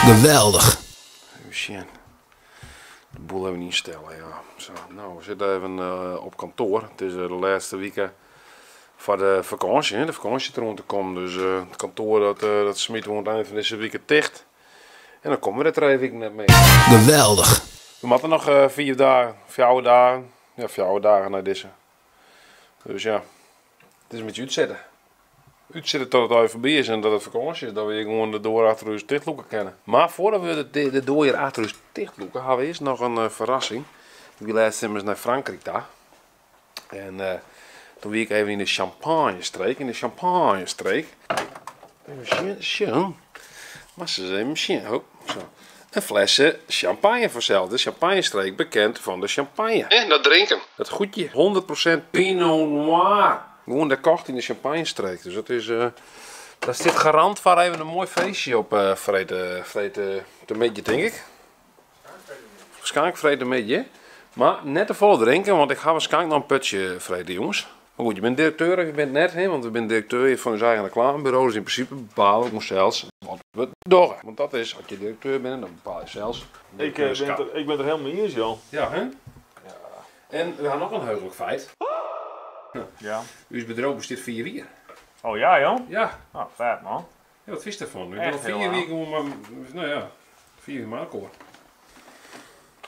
Geweldich. Even sjen. De boel even ynstelle, ja. Zo, no, we sitte even op kantoar. It is de lêste wike foar de fakânsje, hè. De fakânsje der oan te kommen. Dus it kantoar dat, dat smite we oan it ein fan dizze wike ticht. En dan komme we der 3 wiken net mear. Geweldich. We moatte noch 5 dagen, 4 dagen. Ja, 4 dagen nei dizze. Dus ja, it is in bytsje útsitte. Útsitte tot it ein foarby is en dat it fakânsje is, dat we hjir gewoan de doar achter ús tichtlûke kinne. Mar foardat we de doar hjir achter ús tichtlûke, ha we earst noch in ferrassing. Ik wie lêst immers nei Frankryk ta. En toen wie ik even yn de Champagne-streek. Yn de Champagne-streek. Even sjen, sjen. Moatst ris even sjen. Oh, zo. In flesse champagne fansels. De Champagne-streek, bekend fan de champagne. En dat drinken. Dat goedje. 100% Pinot Noir. Gewoan dêr kocht yn de Champagne-streek. Dus dat is, dat stiet garant foar even in moai feestje op freed te middei, tink ik. Waarskynlik freed te middei. Mar net te folle drinken, want ik ha waarskynlik noch in putsje freed, jonges. Maar goed, je bent directeur of je bent net, hè, want we binne direkteur fan ús eigen reklameburo, dus yn prinsipe bepale we sels wat we dogge. Want dat is, as je direkteur binne, dan bepaal je sels. Ik ben er helemaal mee eens, joh. Ja, hè? Ja. En we ha noch in heuglik feit. Ja. Us bedriuw bestiet 4 jier. Oh ja, joh? Ja. Oh, vet, man. Ja, wat fynst derfan? Ik Echt bedoel, 4 heel wike gewoon maar, nou ja, 4 wike mei elkoar.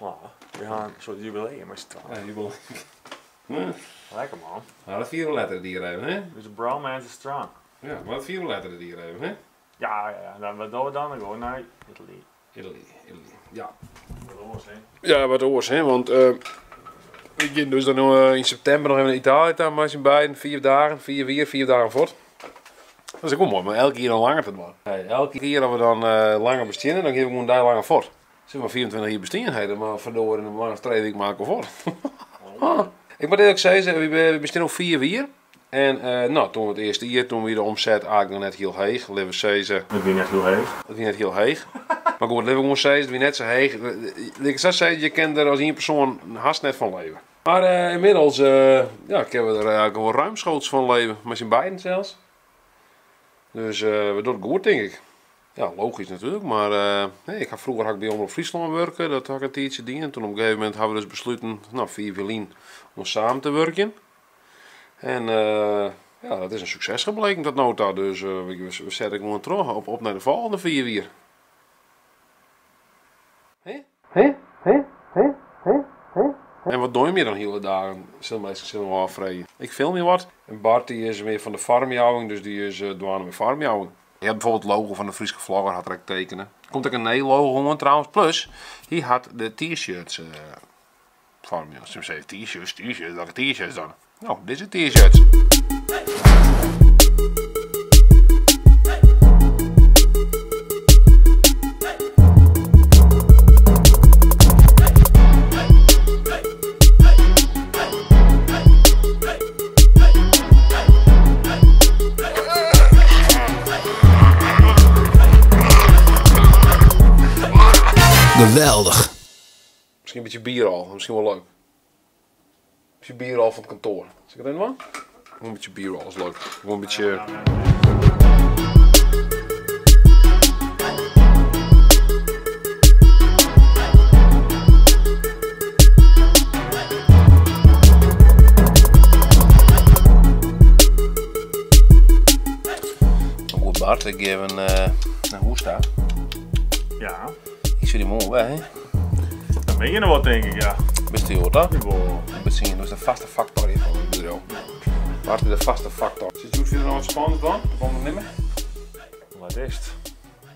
Oh, we gaan een soort jubileum met z'n tweeën. Ja, jubileum. Lekker, man. Nou, dat vieren we letter die hier even, hè? Dus de bromance is strong. Ja, maar dat vieren we letter die hier even, hè? Ja, ja, ja. Dan, wat doen we dan? Dan gaan we naar Italië. Italië, Italië, ja. Wat oars, hè? Ja, wat oars, hè? Want we gaan dus dan in september nog even naar Italië toe, maar zijn beiden 4 dagen, 4 weer, 4 dagen voort. Dat is ook wel mooi, maar elke keer dan langer te doen. Hey, elke keer dat we dan langer bestien, dan geven we gewoon een dag langer voort. Zeg maar 24 jaar bestien, hey, maar verdorie, dan langer 2 weken maken we voort. Ik moet eerlijk zeggen, we bestaan al 4 jaar. En toen we het eerste jaar, toen we de omzet eigenlijk nog net heel heeg. Laten we zeggen, Het wie net heel heeg. Het wie net heel heeg. Maar goed, laten we gewoon zeggen, het wie net zo heeg. Ik zou zeggen, je kent er als één persoon haast net van leven. Maar inmiddels ja, kunnen we er eigenlijk wel ruimschoots van leven. Met z'n beiden zelfs. Dus we doen het goed, denk ik. Ja, logisch natuurlijk, maar nee, ik had vroeger had ik bij Omrop Fryslân werken, dat had ik een tijdje dienen. Toen op een gegeven moment hebben we dus besloten, 4 jaar om samen te werken. En ja, dat is een succes gebleken, dat nota. Dus we zetten gewoon terug op naar de volgende 4 jaar. Hè? Hè? Hè? Hè? Hè? Hè? En wat doe je dan hele dagen? Zullen mensen zich wel afvreden. Ik film je wat. En Bart die is weer van de farmjouwing, dus die is douane met farmjouwing. Je hebt bijvoorbeeld het logo van de Fryske Vlogger, had er ook tekenen. Komt ook een nee-logo aan trouwens. Plus, hij had de t-shirts farmjouwing. Ze zeggen t-shirts, t-shirts, welke t-shirts dan? Nou, deze t-shirts. Geweldig. Misschien een beetje bier al, misschien wel leuk. Een beetje bier al van het kantoor. Zal ik het even doen? Gewoon een beetje bier al, is leuk. Gewoon een beetje... Goed Bart, ik geef een hoest aan. Ja. Ik zie die morgen weg, hè? Dan ben je nog wat, denk ik, ja. Bist u hoor, hè? Jawel. Ik ben dus de vaste factor hier van het bureau. Bart is de vaste factor. Zit je verder nog wat spannend dan? Op ondernemen? Wat is het?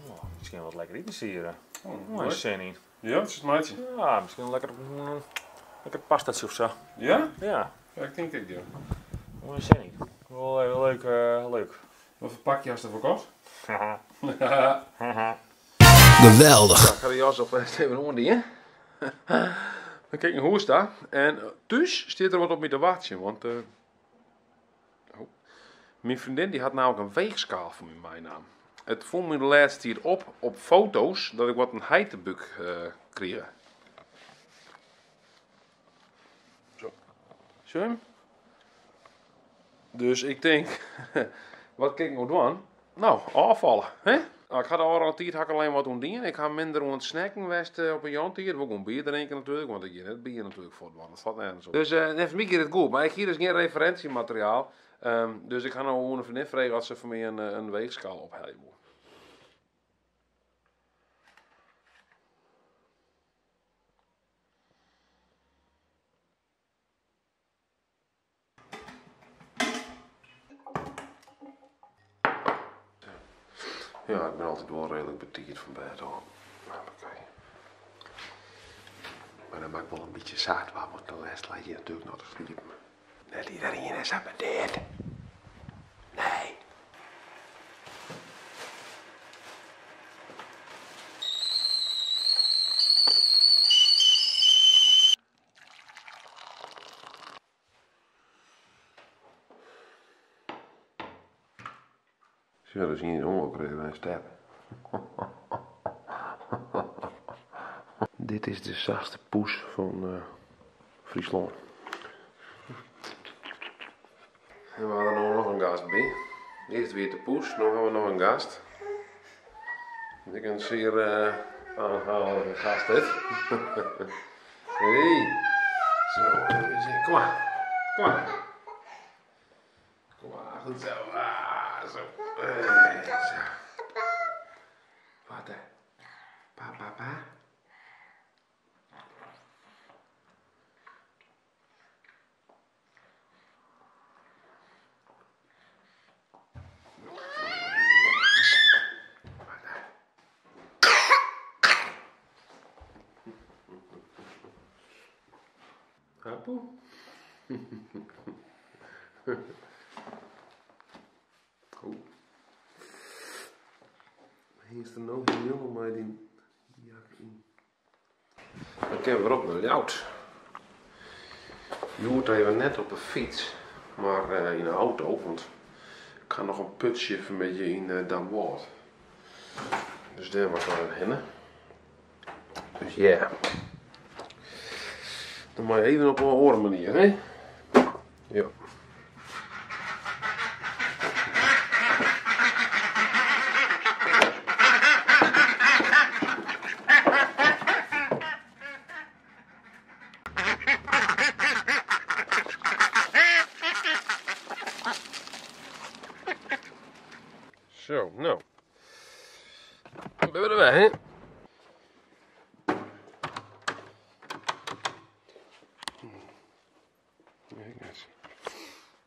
Oh, misschien wat lekker eten hier. Oh, Oh, leuk. zin in. Ja, het is het maatje. Ja, misschien een lekker pastaatje of zo. Ja? Ja. Ja, ik denk ik, ja. Oh, zin in. Wel even leuk. Wat voor pakje had je ervoor gekocht? Haha. Geweldig. Ja, ik ga de jas op even onder die, hè? Dan kijk ik naar hoe staat. En thuis staat er wat op me te wachten, want oh. Mijn vriendin die had namelijk een weegschaal voor mijn naam. Het voelde me de laatste tijd op foto's dat ik wat een heiterbuk kreeg. Zo. Zie je hem? Dus ik denk, wat kan ik nou doen? No, ôffalle, hè? No, ik ha de ôfrûne tiid ha ik allinnich wat ûntdien. Ik ha minder oan it snacken west op 'e jûntiid. Wol gewoan bier drinke natuerlik, want ik gean net bier natuerlik fuortdwaan. Dat slacht nergens op. Dus neffens my giet it goed, mar ik hie dus gjin referinsjemateriaal. Dus ik ha no oan in freondin frege oft se foar my in weechskaal ophelje woe. Ja, ik bin altyd wol reedlik betiid fan bêd ôf. Oké. Mar dan moat ik wol in bytsje sa dwaan, want de lêst leit hjir natuerlik noch te sliepen. Net iderien is sa betiid. Nee. Sjoch, der is ien ûngelok riden mei in step. Dit is de sachtste poes fan Fryslân. En we hawwe no noch in gast by. Earst wie it de poes, no hawwe we noch in gast. Ek in sear oanhalige gast dit. Hey. Zo, even zien. Kom maar. Kom maar. Kom maar, goed zo. Ah, zo. Hey, zo. Wat hè? Pa, pa, pa. Apoe? Oh. Hingst der no hielendal mei dyn jak yn. Dan kinne we wer op nei Ljouwert. Hjoed even net op 'e fyts, mar yn 'e auto, want ik ha noch in putsje fanmiddei yn Damwâld. Dus dêr moat ik noch even hinne. Dus ja. Dan moat je even op in oare manier, hè? Ja. Zo, no. Dan binne we der wer, hè? Nee, ik net.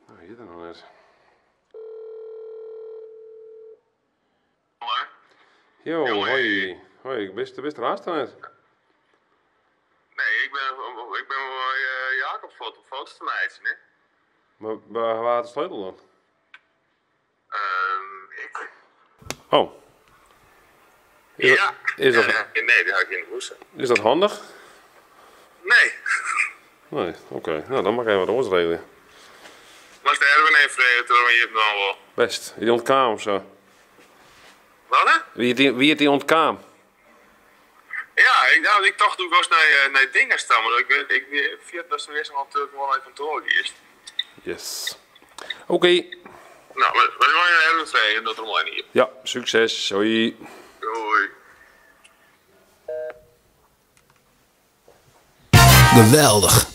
No, hjir dan noch net. Jo, hoi. Hoi, bist, bist der hast net? Nee, ik ben, ik ben mei eh, Jacob foto, foto's te meitsjen, hè. Mar wa hat de sleutel dan? Um, ik. Oh. Is ja. Dat, is dat, nee, die ha ik yn 'e hûs. Is dat handich? Nee. Nee, oké. Okay. Nou, dan moat ik even wat oars regelje. Moatst Erwin even freegje, troch hjir dan wol. Best. Is dy ûntkaam of sa? Wat hè? Wie it dy ûntkaam? Ja, ik, nou, ik tocht doe ik nei, eh, nei dingen ta, mar ik, ik, ik dat ze eerst natuurlijk wel naar kantoor giest. Yes. Oké. Okay. Nou, we, we gaan even vragen dat er maar hier. Ja, succes. Hoi. Hoi. Geweldig.